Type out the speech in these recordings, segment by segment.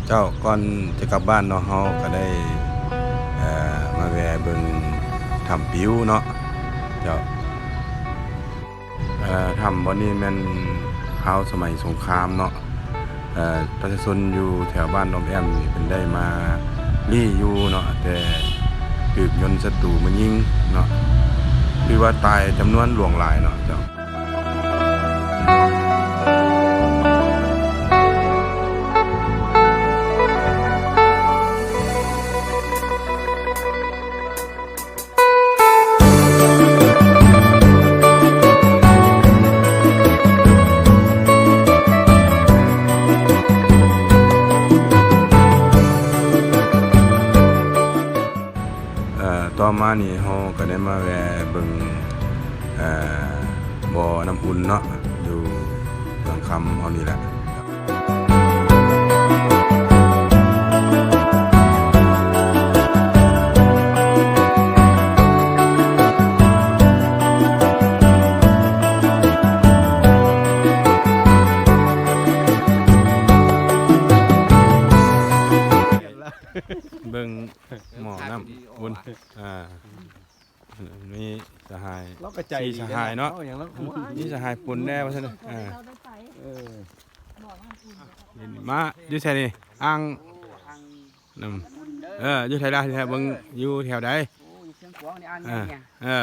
ເຈົ້າ ກ່ອນຈະກັບບ້ານເນາະ ເຮົາກໍໄດ້ ເອີ ມາແວ່ເບິ່ງຖ້ຳປິວເນາະ ເຈົ້າ. ເອີ ຖ້ຳບ່ອນນີ້ແມ່ນຄາວສະໄໝສົງຄາມເນາະ ເອີ ປະຊາຊົນຢູ່ແຖວບ້ານອ້ອມແອ້ມນີ້ເພິ່ນໄດ້ມາລີ້ຢູ່ເນາະ ແຕ່ຖືກຍົນສັດຕູມາຍິງເນາະ ຖືວ່າຕາຍຈຳນວນຫຼວງຫຼາຍເນາະ ເຈົ້າ. ເອີ ຕໍ່ມານີ້ເຮົາກໍໄດ້ມາແວ່ເບິ່ງ ເອີ ບໍ່ນ້ຳອຸ່ນເນາະ ຢູ່ເມືອງຄຳເຮົານີ້ແຫຼະ. ເບິ່ງໝໍ້ນ້ຳອຸ່ນ ອ່າ ມີສະຫາຍ ເຮົາກໍໃຈດີ ສີ່ສະຫາຍເນາະ ເຮົາຫຍັງແລ້ວ ມີສະຫາຍປຸນແດ່ວ່າຊັ້ນ ເອີ ມາຢູ່ໃສນີ້ ອ່າງ ເອີ ຢູ່ໃສລະ ເບິ່ງຢູ່ແຖວໃດ ເອີ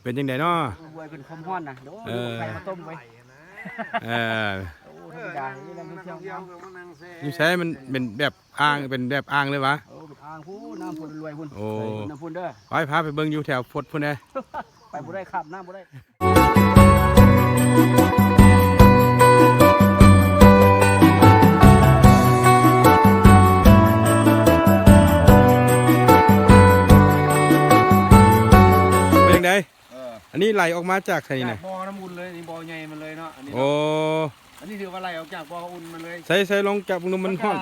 ເປັນຈັ່ງໃດເນາະ ໂອ້ຍ ເປັນຄວາມຮ້ອນນະ ໂອ້ ເອີ ໃຄມາຕົ້ມເວີຍ ເອີ ໂອ້ ທຳມະດາ ຢູ່ໃສ ມັນເປັນແບບ ອ່າງ ເປັນແບບອ່າງເລີຍຫວາ? ເອີ ເປັນອ່າງພຸ້ນ ນ້ຳພຸ້ນລວຍພຸ້ນ ໂອ້ ນ້ຳພຸ້ນເດີ ໄປ ພາໄປເບິ່ງຢູ່ແຖວຟົດພຸ້ນແດ່ ໄປບໍ່ໄດ້ ຂ້າມນ້ຳບໍ່ໄດ້. ເປັນຈັ່ງໃດ? ເອີ ອັນນີ້ໄຫຼອອກມາຈາກໃສນີ້ນະ? ຈາກບໍ່ນ້ຳອຸ່ນເລີຍ ນີ້ບໍ່ໃຫຍ່ມັນເລີຍເນາະ ອັນນີ້ ໂອ້ ເນາະ ອັນນີ້ຖືວ່າໄຫຼອອກຈາກບໍ່ອຸ່ນມັນເລີຍ ໃສ ໃສ ລອງຈັບເບິ່ງດູ ມັນຮ້ອນ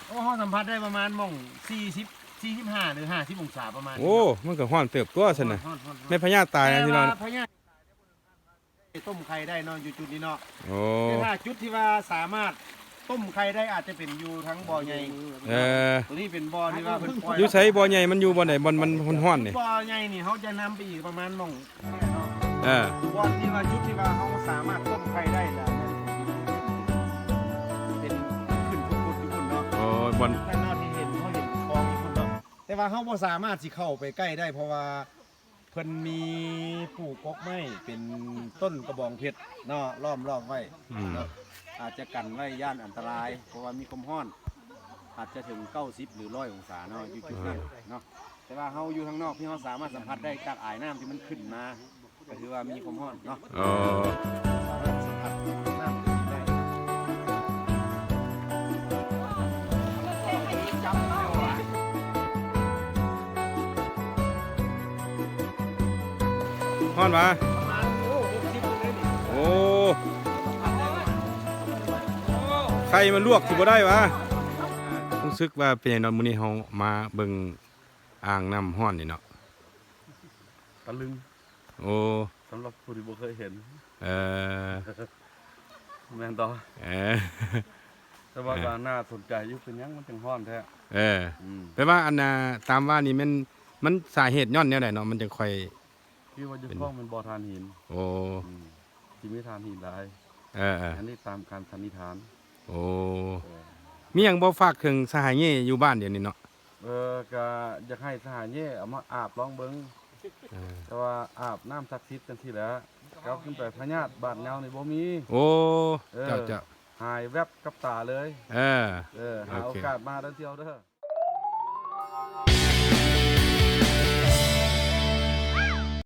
ໂອ້ ເຮົາສຳຜັດໄດ້ປະມານໝ່ອງສີ່ສິບ ສີ່ສິບຫ້າ ຫຼື ຫ້າສິບອົງສາປະມານນີ້ ໂອ້ ມັນກໍຮ້ອນເຕີບຕົວຊັ້ນນະ ຮ້ອນໆໆໆ ແມ່ນພະຍາດຕາຍນະ ແຕ່ວ່າ ພີ່ນ້ອງ ພະຍາດ ຕົ້ມໄຂ່ໄດ້ເນາະ ຢູ່ຈຸດນີ້ເນາະ ໂອ້ ແຕ່ຖ້າຈຸດທີ່ວ່າສາມາດຕົ້ມໄຂ່ໄດ້ ອາດຈະເປັນຢູ່ທາງບໍ່ໃຫຍ່ ເອີ ຕົວນີ້ເປັນບໍ່ທີ່ວ່າເພິ່ນປ່ອຍ ຢູ່ໃສບໍ່ໃຫຍ່ ມັນຢູ່ບ່ອນໃດ ບ່ອນມັນຮ້ອນໆນີ້? ບໍ່ໃຫຍ່ນີ້ ເຮົາຈະນຳໄປອີກປະມານໝ່ອງ ເອີ ບ່ອນທີ່ວ່າ ຈຸດທີ່ວ່າເຮົາສາມາດຕົ້ມໄຂ່ໄດ້ລະ ເປັນຂຶ້ນພຸ້ນໆຢູ່ພຸ້ນເນາະ ໂອ້ ບ່ອນນັ້ນເນາະ ທີ່ເຫັນ ເຮົາເຫັນຄອງຢູ່ພຸ້ນເນາະ ແຕ່ວ່າເຮົາບໍ່ສາມາດຊິເຂົ້າໄປໃກ້ໄດ້ ເພາະວ່າເພິ່ນມີປູກກົກໄມ້ເປັນຕົ້ນກະບອງເພັດເນາະ ລ້ອມລອບໄວ້ ອືມ ເນາະ ອາດຈະກັນໄວ້ຢ້ານອັນຕະລາຍ ເພາະວ່າມີຄວາມຮ້ອນ ອາດຈະເຖິງເກົ້າສິບ ຫຼື ຮ້ອຍອົງສາເນາະ ຢູ່ຈຸດນັ້ນເນາະ ແຕ່ວ່າເຮົາຢູ່ທາງນອກ ທີ່ເຮົາສາມາດສຳຜັດໄດ້ຈາກອາຍນ້ຳທີ່ມັນຂຶ້ນມາ ກໍຖືວ່າມີຄວາມຮ້ອນເນາະ ເອີ ສາມາດສຳຜັດນ້ຳໄດ້ ຮ້ອນຫວາ? ປະມານ ໂອ້ ຫົກສິບ ເລີຍນີ້ ໂອ້ ໄຂ່ມາລວກຊິບໍ່ໄດ້ຫວາ? ຮູ້ສຶກວ່າເປັນຫຍັງເນາະ ມື້ນີ້ເຮົາມາເບິ່ງອ່າງນ້ຳຮ້ອນນີ້ເນາະ ຕະລຶງ ໂອ້ ສຳລັບຜູ້ທີ່ບໍ່ເຄີຍເຫັນ ເອີ ແມ່ນຕໍ່ ເອີ ແຕ່ວ່າ ເອີ ກໍໜ້າສົນໃຈຢູ່ ເປັນຫຍັງມັນຈຶ່ງຮ້ອນແທ້ ເອີ ອືມ ແປວ່າອັນນ່າ ຕາມວ່ານີ້ແມ່ນ ມັນສາເຫດຍ້ອນແນວໃດເນາະ ມັນຈຶ່ງຄ່ອຍ ທີ່ວ່າຢູ່ ເປັນ ຂອງແມ່ນບໍ່ຖ່ານຫີນ ໂອ້ ອືມ ທີ່ມີຖ່ານຫີນຫຼາຍ ເອີໆ ອັນນີ້ຕາມການສັນນິຖານ ໂອ້ ເອີ ມີຫຍັງບໍ່ຝາກເຖິງສະຫາຍເຍ່ຢູ່ບ້ານດຽວນີ້ເນາະ? ເອີ ກະຢາກໃຫ້ສະຫາຍເຍ່ເອົາມາອາບລອງເບິ່ງ ເອີ ແຕ່ວ່າອາບນ້ຳສັກສິດຈັ່ງຊີ້ແຫຼະ ກັບຂຶ້ນໄປພະຍາດບາດເຍົານີ້ບໍ່ມີ ໂອ້ ເອີ ເຈົ້າໆ ຫາຍແວັບກັບຕາເລີຍ ເອີ ເອີ ຫາໂອກາດມາເດີທ່ຽວເດີ.